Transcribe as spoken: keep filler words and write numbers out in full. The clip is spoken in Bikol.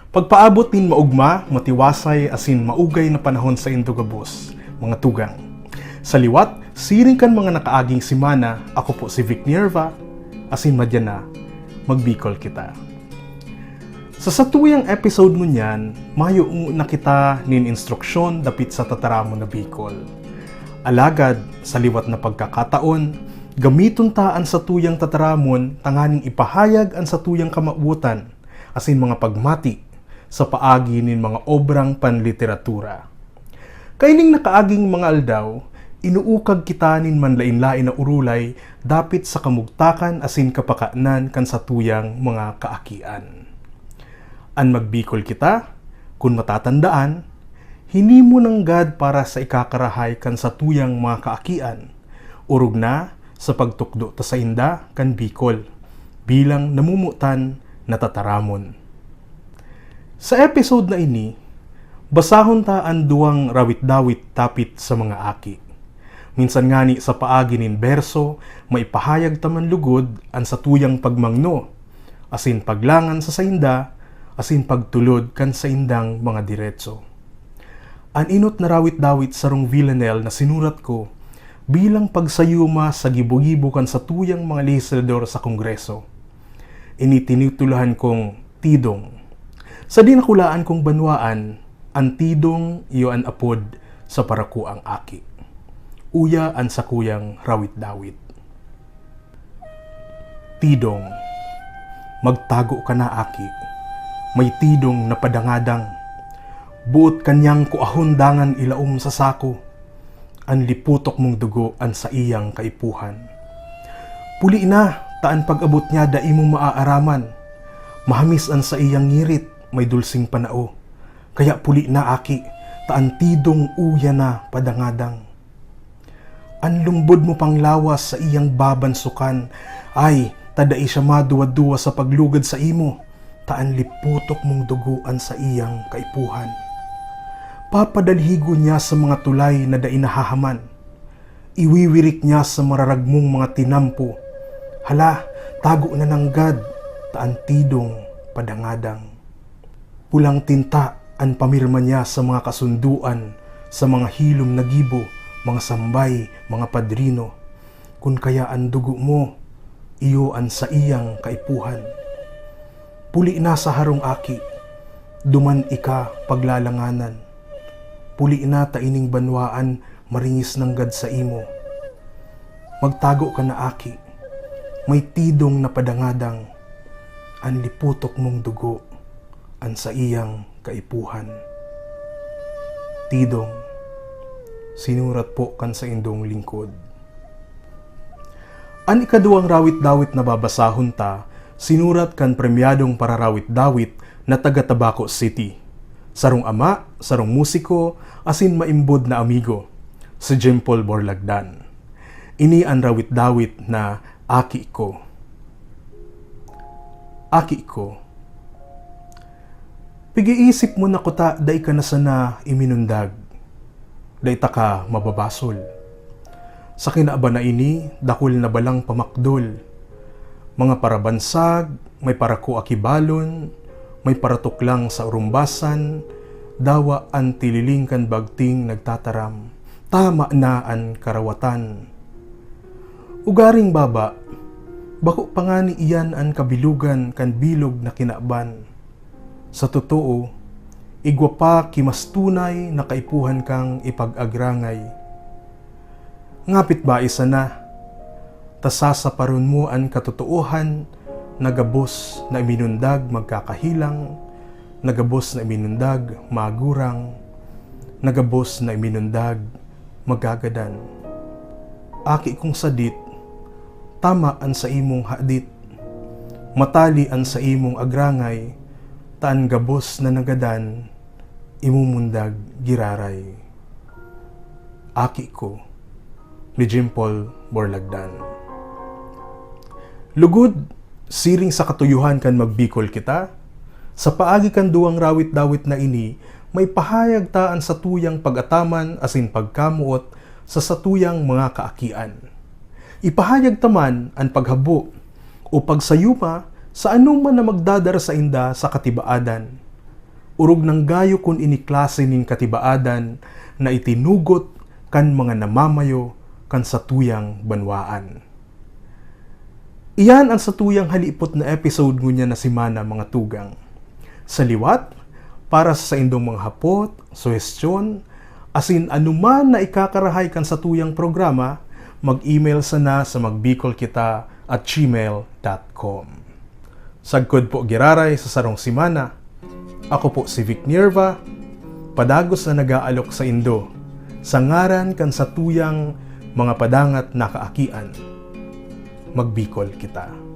Pagpaabot nin maogma, matiwasay asin maugay na panahon saindo gabos, mga tugang. Sa liwat, siring kan mga nakaaging semana, ako po si Vic Nierva, asin madya na, magbikol kita. Sa satuyang episode ngunyan, mayo na kita nin instruksyon dapit sa tataramon na Bicol. Alagad, sa liwat na pagkakataon, gamiton ta an satuyang tataramon tanganing ipahayag an satuyang kamawotan asin mga pagmati sa paagi nin mga obrang panliteratura. Kaining nakaaging mga aldaw, inuukag kita nin manlaen-laen na orolay dapit sa kamugtakan asin kapakanan kan satuyang mga kaakian. An magbikol kita, kun matatandaan, hinimo nanggad para sa ikakarahay kan satuyang mga kaakian, orog na sa pagtukdo ta sainda kan Bicol bilang namomotan na tataramon. Sa episode na ini, basahon ta an duwang rawit-dawit dapit sa mga aki. Minsan ngani sa paagi nin berso, maipahayag ta man lugod an satuyang pagmangno, asin paglangan sa sainda, asin pagtulod kan saindang mga diretso. An enot na rawit-dawit sarong villanelle na sinurat ko bilang pagsayuma sa gibo-gibo kan satuyang mga lehislador sa Kongreso. Ini tinitulohan kong Tidong. Sa dinakulaan kong banwaan, an Tidong iyo an apod sa parakoang aki. Uya an sakuyang rawit-dawit. Tidong. Magtago ka na, aki. May tidong na padangadang. Boot kanyang kuahon dangan ilaom sa sako. An liputok mong dugo an saiyang kaipuhan. Puli na, ta an pag-abot niya dai mo maaaraman. Mahamis an saiyang ngirit, may dulsing panao. Kaya puli na, aki, ta an Tidong uya na padangadang. An lumbod mo pang lawas saiyang babansokan, ay, ta dai siya maduwa-duwa sa paglugad saimo, ta an liputok mong dugo an saiyang kaipuhan. Papadalhigon niya sa mga tulay na dai nahahaman. Iwiwirik niya sa mararagmong mga tinampo. Hala, tago na nanggad, ta an Tidong padangadang. Pulang tinta an pamirma niya sa mga kasundoan, sa mga hilom na gibo, mga sambay, mga padrino. Kun kaya an dugo mo, iyo an saiyang kaipuhan. Puli na sa harong, aki, duman ika paglalanganan. Puli na ta ining banwaan maringis nanggad saimo. Magtago ka na, aki. May Tidong na padangadang. An liputok mong dugo, an saiyang kaipuhan. Tidong, sinurat po kan saindong lingkod. An ikaduwang rawit-dawit na babasahon ta, sinurat kan premyadong pararawit-dawit na taga Tabaco City. Sarong ama, sarong musiko, asin maimbod na amigo, si Jempol Borlagdan. Ini an rawit-dawit na Aki Ko. Aki ko, pig-iisip mo na kuta dai ka na sana iminundag. Dai taka mababasol. Sa kinaban na ini, dakul na balang pamakdol. Mga parabansag, may parakoa ki balon, may paratuklang sa urumbasan, dawa an tililing kan bagting nagtataram. Tama na an karawatan. Ugaring baba, bako pa ngani iyan an kabilogan kan bilog na kinaban. Sa totoo, igwa pa ki mas tunay na kaipuhan kang ipag-agrangay. Ngapit ba isa na, ta sasaparon mo an katotoohan na gabos na iminundag magkakahilang, na gabos na iminundag magurang, na gabos na iminundag magagadan. Aki kong sadit, tama an saimong hadit. Matali an saimong agrangay, ta an gabos na nagadan, imumundag giraray. Aki ko, ni Jempol Borlagdan. Lugod, siring sa katuyohan kan magbikol kita, sa paagi kan duwang rawit-dawit na ini, maipahayag ta an satuyang pag-ataman asin pagkamoot sa satuyang mga kaakian. Ipahayag ta man an paghabo o pagsayuma sa anoman na magdadara sainda sa katibaadan. orog nang gayo kun ini klase nin katibaadan na itinugot kan mga namamayo kan satuyang banwaan. Iyan an satuyang halipot na episode ngunyan na semana, mga tugang. Sa liwat, para sa saindong mga hapot, suhestyon, asin anoman na ikakarahay kan satuyang programa, mag-email sana sa magbikolkita at gmail dot com. Sagkod po giraray sa sarong semana. Ako po si Vic Nierva, padagos na nag-aalok saindo, sa ngaran kan satuyang mga padangat na kaakian. Magbikol kita.